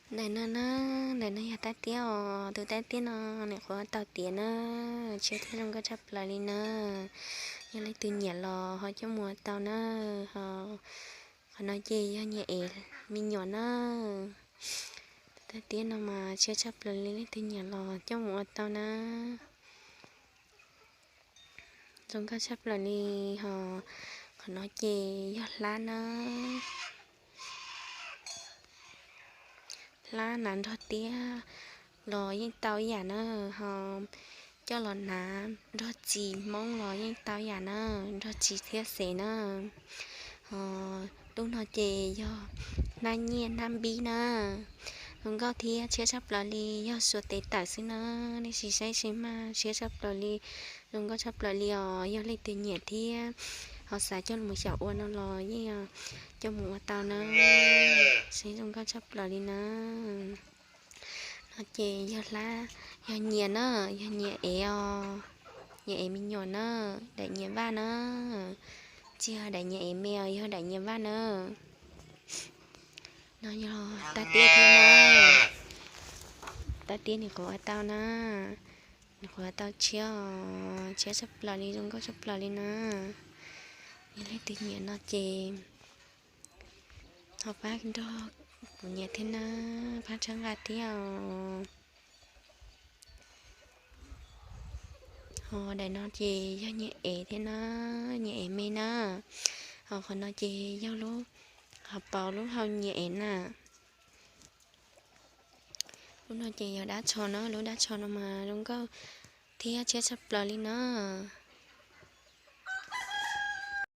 Ntawm no na, ntawm no yog tab tiab os, tus tab tiab no nim qhuav ua tau tiav na, tshiab thiab zoo nkauj tshaj plaws li na. Yog leej twg nyiam los ho coj mus ua tau na. Ho qhov no ces yog nyias ev me nyuam na. Tus tab tiab no mas tshiab tshaj plaws li, leej twg nyiam los coj mus ua tau na. Zoo nkauj tshaj plaws li. Ho qhov no ces yog hlab na. Hlab hnav nrog tiab los yeej tau ib yam na, ho coj los hnav nrog txiv hmoob los yeej tau ib yam na, nrog txiv thiab xev na. Ho lub no ces yog hnab nyiaj hnab npib na. Zoo nkauj thiab tshiab tshaj plaws li, yog xuas tes tawm xwb na, nej sim saib sim maj, tshiab tshaj plaws li, zoo nkauj tshaj plaws li os. Yog leej twg nyiam thiab ho xav coj mus xyaum ua no los yeej coj mus ua tau na. Saib zoo nkauj tshaj plaws li na. No ces yog hlab, yog nyias na, yog nyias ev os, nyias ev me nyuam na, daim nyias vaj na. Tsis yog daim nyias ev me os, yog daim nyias vaj na. No yog tab tiab thiab na. Tab tiab nim qhuav ua tau na, nim qhuav ua tau tshiab os, tshiab tshaj plaws li, zoo nkauj tshaj plaws li na. Yog leej twg nyiam no ces ho pab nrog kuv nyiam thiab na, pab txhawb nqa thiab os. Ho daim no ces yog nyias ev thiab na, nyias ev me na. Ho qhov no ces yog lub, ho pauv lub hau nyias ev na. Lub no ces yog dab tsho na, lub dab tsho no mas zoo nkauj thiab tshiab tshaj plaws li na.